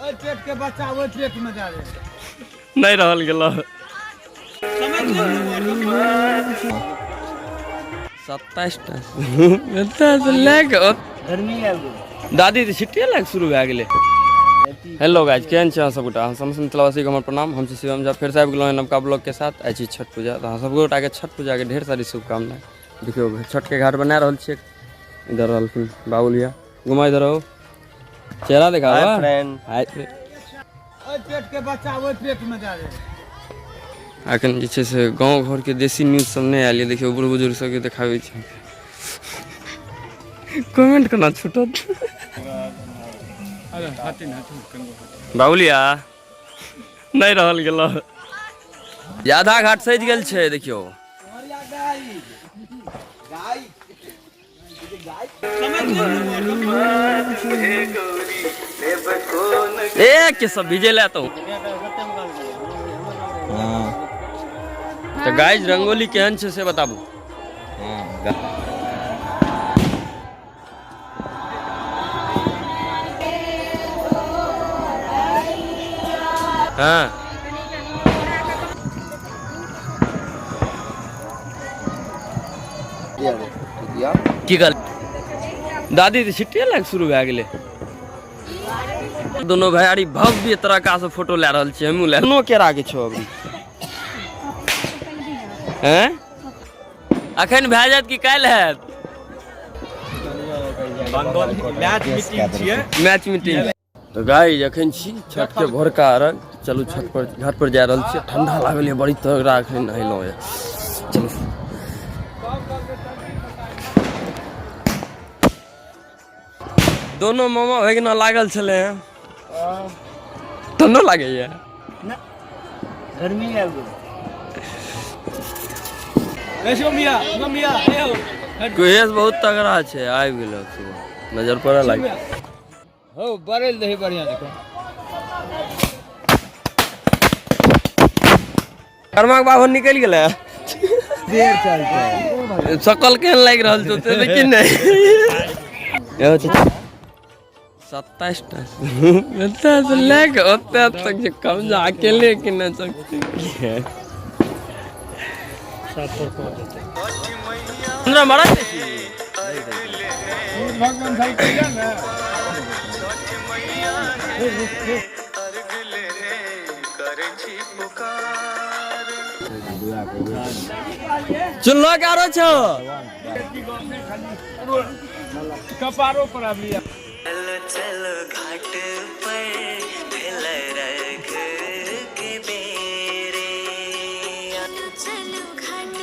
ओहि पेट के बच्चा ओहि पेट में जा रहे। नहीं रहल गेलो। 27 टा एतऽ से लए कऽ गर्मी आबि गेल। दादी तऽ छिट्टिए लए कऽ शुरू भए गेलै। हेलो गाइज, केहन छी अहाँ सबगोटा? अहाँ समस्त मिथिलावासीके हमर प्रणाम। हम छी शिवम झा, फेरसँ आबि गेलहुँ नवका ब्लॉगके साथ। आइ छी छठ पूजा, तऽ अहाँ सबगोटाके छठ पूजाके ढेर सारी शुभकामना। देखियौ छठके घाट बना रहल छियै। इधर रहलखिन बाबुल भैया, घुमा इधर हो, चेहरा देखा। Hi friend. हाय। ओहि पेट के बच्चा ओहि पेट में जा रहे। अखन जे छै से गाँव घरके देसी न्यूज सब नहि आयल यऽ। देखियौ बूढ़ बुजुर्ग सबके देखाबै छै। कमेंट केना छूटत? बाबुलिया नहि रहल गेल। आधा घाट सजि गेल छै। देखियौ एक के सब भिजे ले तो गाइज रंगोली केहन छै से बताबू। हाँ की कहल दादी? तऽ छिट्टिए लए शुरू भए गेलै। दोनों भैयारी भव्य तरीका से फोटो लए रहल छियै। हमहूँ लए दोनों केरा के छौ अभी हैं। अखन भए जायत कि काल्हि हैत? मैच मीटिंग छियै, मैच मीटिंग। तऽ गाइस अखन छी छठ के भोरका अर्घ। चलू छठ पर घाट पर जा रहल छी। ठंडा लागल यऽ बड़ी तगड़ा, अखन नहेलहुँ यऽ। चलू दोनों मामा भगिना लागल छलै हँ। ठंडो लागैया? गर्मी आबि गेल। कुहेस बहुत तगड़ा छै, आबि गेल सुबह नजर पड़ऽ लागि। हो बड़ल दही बढ़िया देखो। कर्मा के बाबू निकलि गेलै। देर चलते शकल केहन लागि रहल छौ से देखी नहि। एहो छै 27 टा एतऽ से लए कऽ ओतऽ तक जे कब्जा अकेले केने सकते। हमरा मरल नहि छी। चुनलो के आरो छौ। कपारो पर आबि लिया। चलो चलो घाट पर भेल रघ के बेरे। चलो घाट